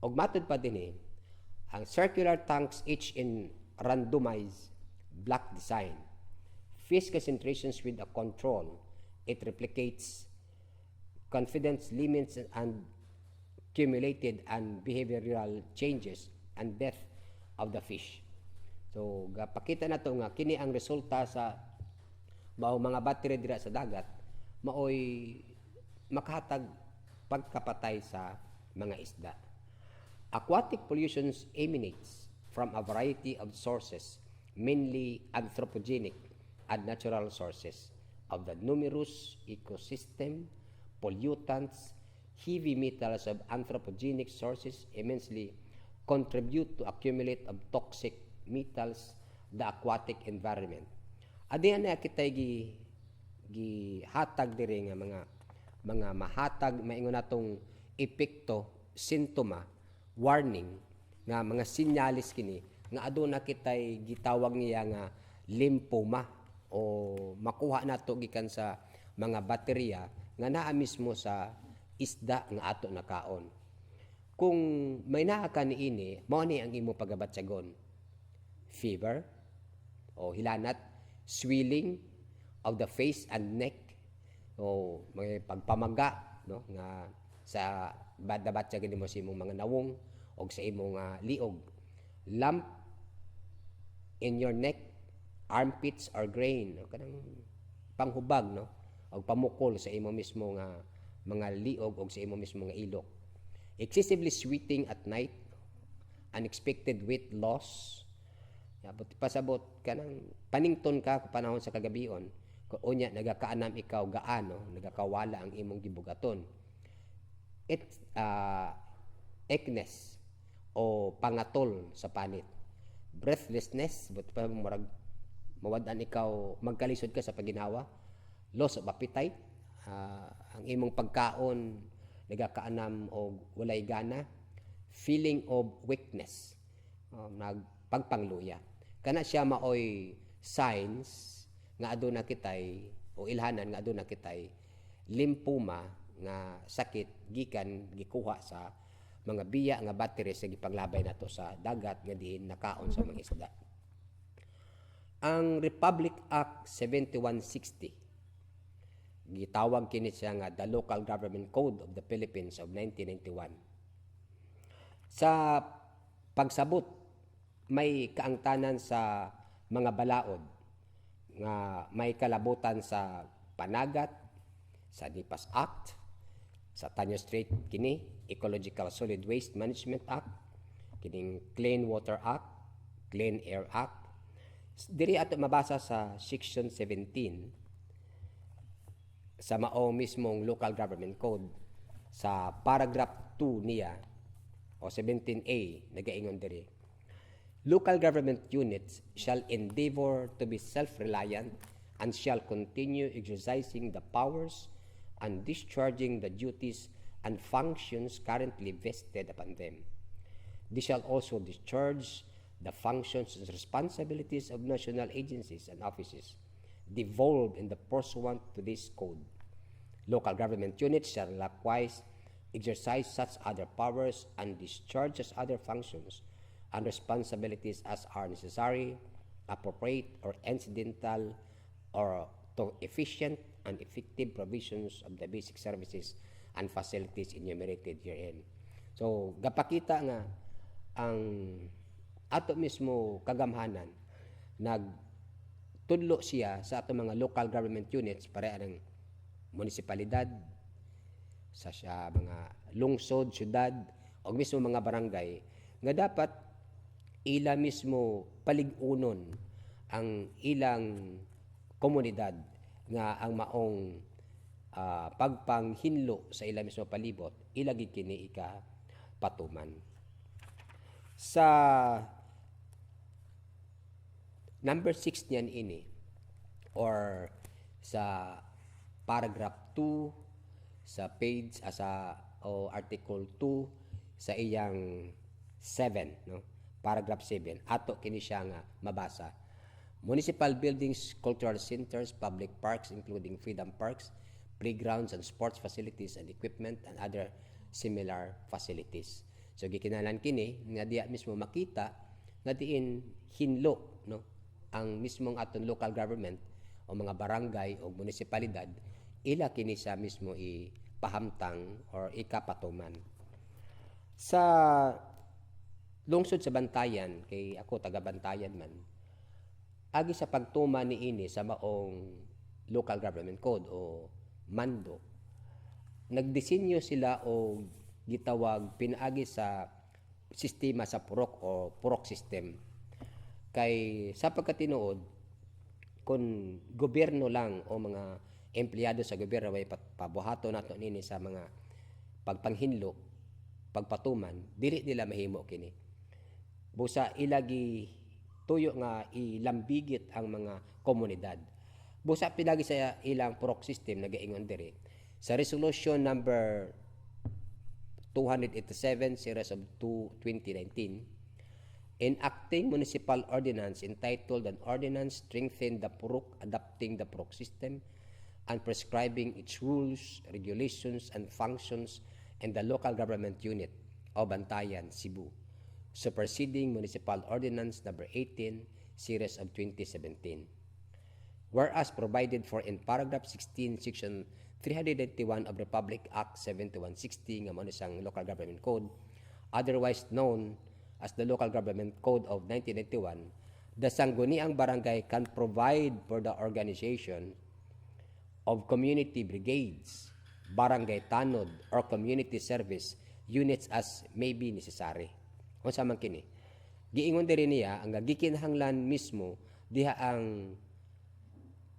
[SPEAKER 2] Og matod pa dinhi, ang circular tanks each in randomized block design. Fish concentrations with a control, it replicates confidence limits and accumulated and behavioral changes and death of the fish. So, gapakita na to nga kini ang resulta sa mao mga battery dira sa dagat maoy makahatag pagkapatay sa mga isda. Aquatic pollution emanates from a variety of sources, mainly anthropogenic and natural sources of the numerous ecosystem pollutants. Heavy metals of anthropogenic sources immensely contribute to accumulate of toxic metals the aquatic environment. Adiyan na kita gi gihatag diri nga mga mahatag maingon natong epekto, sintoma, warning nga mga sinyalis kini nga aduna kitay gitawag niya nga lymphoma o makuha nato gikan sa mga baterya nga naa mismo sa isda nga ato nakaon. Kung may naa ka niini, mao ni ang imo pagabatyagon: fever o hilanat, swelling of the face and neck o mga pagpamaga, no, nga sa dabatyagan nimo sa imong mga nawong o sa imong liog, lump in your neck, armpits or groin, o kanang panghubag, no, og pamukol sa imo mismo nga mga liog og sa imo mismo nga ilok, excessively sweating at night, unexpected weight loss. Yabot pasabot kanang panington ka panahon sa kagabion. Unya nagakaanam ikaw gaano, nagakawala ang imong gibugaton. It weakness o pangatol sa panit. Breathlessness, but pa murag mawad-an ikaw, magkalisod ka sa paginhawa. Loss of appetite, Ang imong pagkaon nagakaanam og walay gana, feeling of weakness, nagpagpangluya. Kana siya maoy signs nga aduna kitay o ilhanan nga aduna kitay lymphoma nga sakit gikan gikuha sa mga biya nga batteries nga gipanglabay nato sa dagat nga diin nakaon sa mga isda. Ang Republic Act 7160, gitawag kini siya nga the Local Government Code of the Philippines of 1991. Sa pagsabot, may kaangtanan sa mga balaod nga may kalabutan sa panagat, sa NIPAS Act, sa Taño Strait kini, Ecological Solid Waste Management Act, kining Clean Water Act, Clean Air Act. Diri ato mabasa sa Section 17 sa mao mismong Local Government Code, sa paragraph 2 niya o 17A, nagaingon diri: "Local government units shall endeavor to be self-reliant and shall continue exercising the powers and discharging the duties and functions currently vested upon them. They shall also discharge the functions and responsibilities of national agencies and offices devolved in the pursuant to this code. Local government units shall likewise exercise such other powers and discharge such other functions and responsibilities as are necessary, appropriate, or incidental or to efficient and effective provisions of the basic services and facilities enumerated herein." So, gapakita nga ang ato mismo kagamhanan, nagtudlo siya sa ato mga local government units, pareha ng munisipalidad, sa siya mga lungsod, syudad, o mismo mga barangay, nga dapat ila mismo palig-unon ang ilang komunidad nga ang maong pagpanghinlo sa ila mismo palibot, ila gid kini ika patuman. Sa number 6 niyan ini or sa paragraph 2 sa page sa o article 2 sa iyang 7, no, paragraph 7, ato kini siya nga mabasa: "Municipal buildings, cultural centers, public parks including freedom parks, playgrounds and sports facilities and equipment and other similar facilities." So gikinahanglan kini nga diya mismo makita nga diin hinlo, no, ang mismong aton local government o mga barangay o munisipalidad, ila kini sa mismo ipahamtang or ikapatuman. Sa lungsod sa Bantayan, kay ako taga Bantayan man, agi sa pagtuman niini sa maong Local Government Code o mando, nagdisenyo sila og gitawag pinaagi sa sistema sa purok o purok system, kay sa pagkatinuod, kung gobyerno lang o mga empleyado sa gobyerno may pabuhato nato nini sa mga pagpanghinlo, pagpatuman, dili nila mahimo kini. Busa ilagi tuyo nga ilambigit ang mga komunidad. Busa pinagi sa ilang purok system, nagaingon diri sa resolution number 287 series of 2, 2019, enacting municipal ordinance entitled "An Ordinance Strengthen the Purok, Adopting the Purok System and Prescribing Its Rules, Regulations and Functions in the Local Government Unit of Bantayan, Cebu, superseding Municipal Ordinance Number 18 series of 2017. Whereas provided for in paragraph 16, section 391 of Republic Act 7160 nga mao ni siyang Local Government Code, otherwise known as the Local Government Code of 1991, the Sangguniang Barangay can provide for the organization of community brigades, barangay tanod, or community service units as may be necessary." Unsa man kini? Giingon diri niya ang gikinahanglan mismo diha ang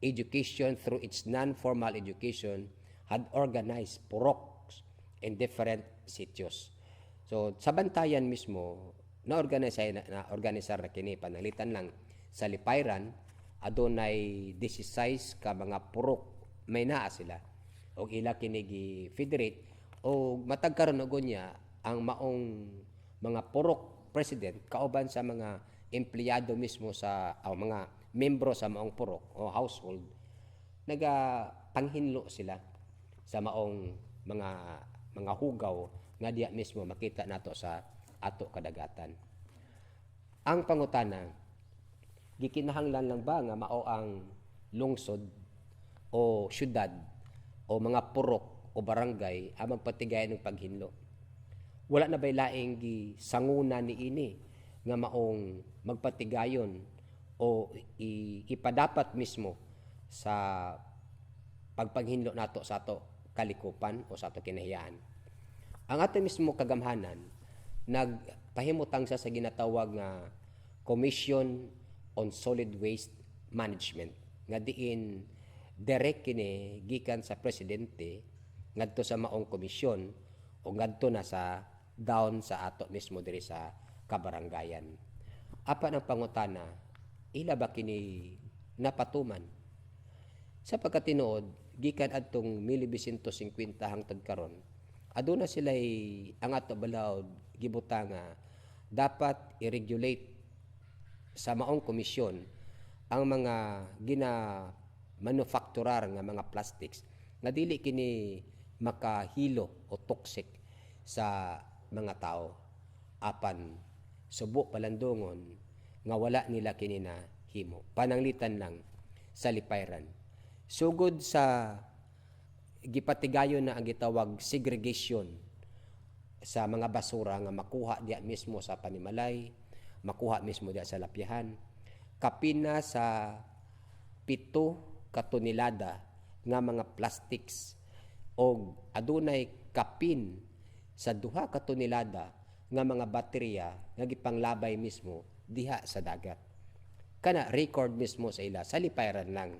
[SPEAKER 2] education through its non-formal education had organized puroks in different sitios. So sa Bantayan mismo na-organize na, na-organisar na kini. Pananglitan lang sa Lipayran, adunay 16 ka mga purok, may naa sila. Og ila kini gi federate og matag karon og unya ang maong mga purok president kauban sa mga empleyado mismo sa o mga membro sa maong purok o household, nagapanghinlo sila sa maong mga hugaw nga diya mismo makita nato sa ato kadagatan. Ang pangutana, gikinahanglan lang ba nga mao ang lungsod o syudad o mga purok o barangay ang magpatigayon ng paghinlo? Wala na ba'y laing gisanguna ni ini nga maong magpatigayon o ipadapat mismo sa pagpanghinlo nato sa ato kalikupan o sa ato kinahiyaan? Ang ato mismo kagamhanan nagpahimutang sa ginatawag nga Commission on Solid Waste Management nga diin direct kini gikan sa presidente ngadto sa maong komisyon o ngadto na sa down sa ato mismo diri sa kabaranggayan. Apan ang pangutana, ila ba kini napatuman? Sa pagkatinuod, gikan adtong 1950 hangtod karon, aduna sila ang ato balaod gibutang nga dapat i-regulate sa maong komisyon ang mga gina manufakturar nga mga plastics nga dili kini makahilo o toxic sa mga tao. Apan subo palandungon nga wala nila kini na himo. Pananglitan lang sa lipayran. Sugod sa gipatigayon na ang gitawag segregation sa mga basura nga makuha diya mismo sa panimalay, makuha mismo diya sa lapyahan, kapina sa 7 ka tonelada nga mga plastics og adunay kapin sa 2 ka tonelada nga mga baterya nga gipanglabay mismo diha sa dagat. Kana record mismo sa ila sa lipayran lang.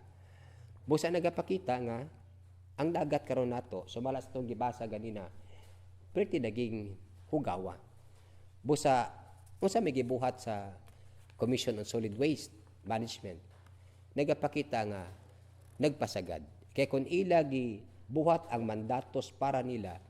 [SPEAKER 2] Busa nagapakita nga ang dagat karon nato, sumala sa itong gibasa ganina, perti naging hugawa. Busa unsa may gibuhat sa Commission on Solid Waste Management? Nagapakita nga nagpasagad. Kay kung ila gibuhat ang mandatos para nila,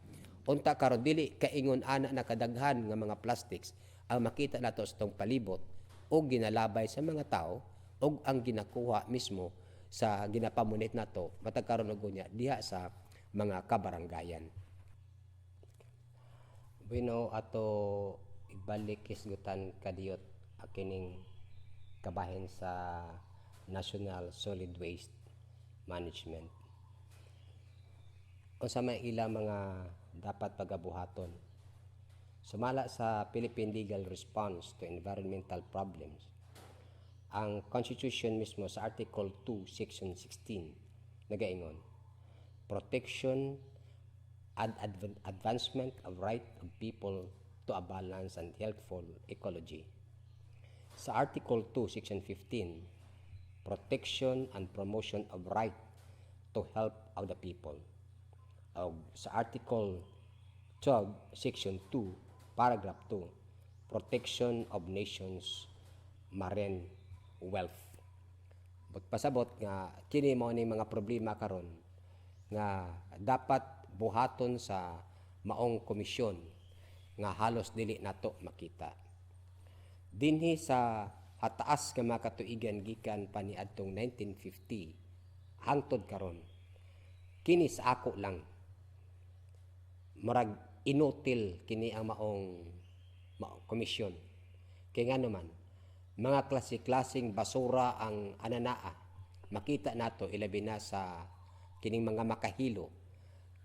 [SPEAKER 2] unta karon dili kaingon ana na kadaghan nga mga plastics ang makita nato sa itong palibot o ginalabay sa mga tao o ang ginakuha mismo sa ginapamunit nato matag karon og unya diha sa mga kabaranggayan. Bueno, ato ibalik hisgutan kadiyot kining kabahin sa National Solid Waste Management. Unsa may ilang mga dapat pagabuhaton? Sumala sa Philippine Legal Response to Environmental Problems, ang Constitution mismo sa Article 2, Section 16 nagaingon, protection and advancement of right of people to a balanced and healthful ecology. Sa Article 2, Section 15, protection and promotion of right to health of the people. Og sa Article 12, Section 2, Paragraph 2, protection of nation's marine wealth. But pasabot nga kini mao ni mga problema karon nga dapat buhaton sa maong komisyon nga halos dili nato makita. Dinhi sa hataas nga mga katuigan gikan pa niadtong 1950 hangtod karon, kini sa ako lang murag inutil kini ang maong komisyon. Kay nga naman mga klase-klaseng basura ang ananaa makita nato, ilabi na sa kining mga makahilo,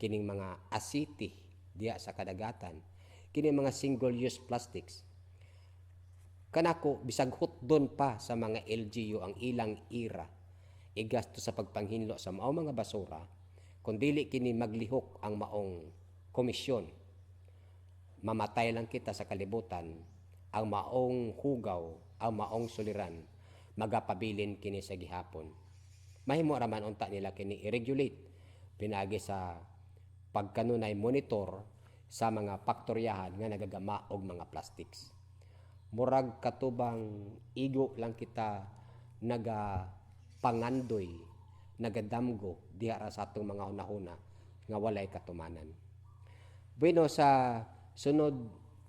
[SPEAKER 2] kining mga asiti diya sa kadagatan, kining mga single use plastics. Kanako bisag hutdon pa sa mga LGU ang ilang ira igasto sa pagpanghinlo sa maong mga basura, kung dili kini maglihok ang maong komisyon, mamatay lang kita sa kalibutan, ang maong hugaw, ang maong suliran magapabilin kini sa gihapon. Mahimo raman unta nila kini i-regulate pinagi sa pagkanunay monitor sa mga paktoryahan nga nagagama og mga plastics. Murag katubang igo lang kita naga pangandoy, nagadamgo diha ra sa atong mga hunahuna. nga walay katumanan. Bueno, sa sunod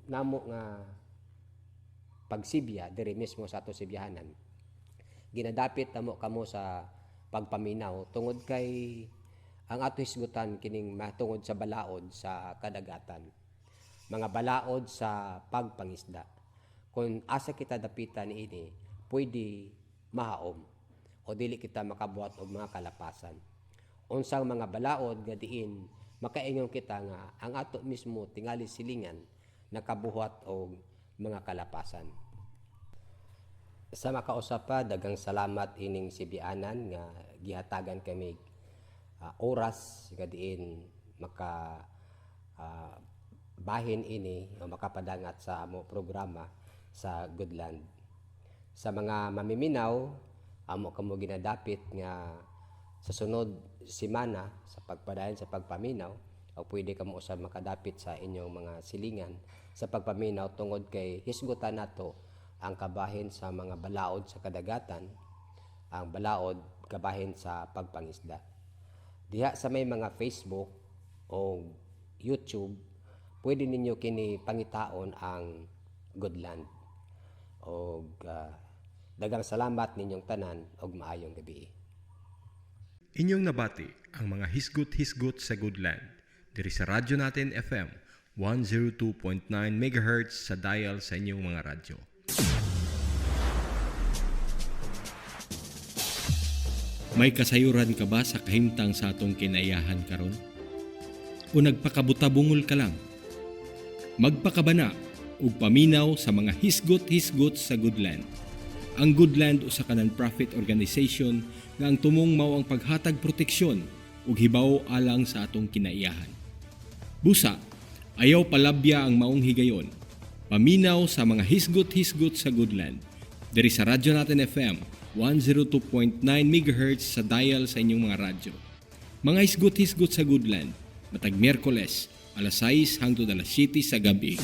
[SPEAKER 2] namo nga pagsibya diri mismo sa ato sibyahanan, ginadapit namo kamo sa pagpaminaw tungod kay ang ato hisgutan kining matungod sa balaod sa kadagatan, mga balaod sa pagpangisda. Kung asa kita dapitan ini, pwede mahaom o dili kita makabuhat og mga kalapasan. Unsang mga balaod nga diin makaingon kita nga ang ato mismo tingali silingan nakabuhat og mga kalapasan. Sa makausap pa, daghang salamat ining sibianan nga gihatagan kami oras nga diin maka bahin ini o makapadangat sa amo programa sa Goodland. Sa mga mamiminaw, amo kamo ginadapit nga sa sunod semana sa pagpadayon sa pagpaminaw o pwede kamo usab makadapit sa inyong mga silingan sa pagpaminaw tungod kay hisgutan nato ang kabahin sa mga balaod sa kadagatan, ang balaod kabahin sa pagpangisda. Diha sa may mga Facebook o YouTube, pwede ninyo kini pangitaon ang Goodland. Og daghang salamat ninyong tanan og maayong gabi.
[SPEAKER 1] Inyong nabati ang mga hisgot-hisgot sa Goodland diri sa Radyo Natin FM 102.9 MHz sa dial sa inyong mga radyo. May kasayuran ka ba sa kahimtang sa atong kinaiyahan karon? O nagpakabutabungol ka lang? Magpakabana ug paminaw sa mga hisgot-hisgot sa Goodland. Ang Goodland usa ka non-profit organization nga ang tumong mao ang paghatag proteksyon ug hibaw alang sa atong kinaiyahan. Busa, ayaw palabya ang maong higayon. Paminaw sa mga hisgot-hisgot sa Goodland. Diri sa Radyo Natin FM 102.9 MHz sa dial sa inyong mga radyo. Mga hisgot-hisgot sa Goodland, matag Miyerkules, alas 6 hangtod alas 7 sa gabi.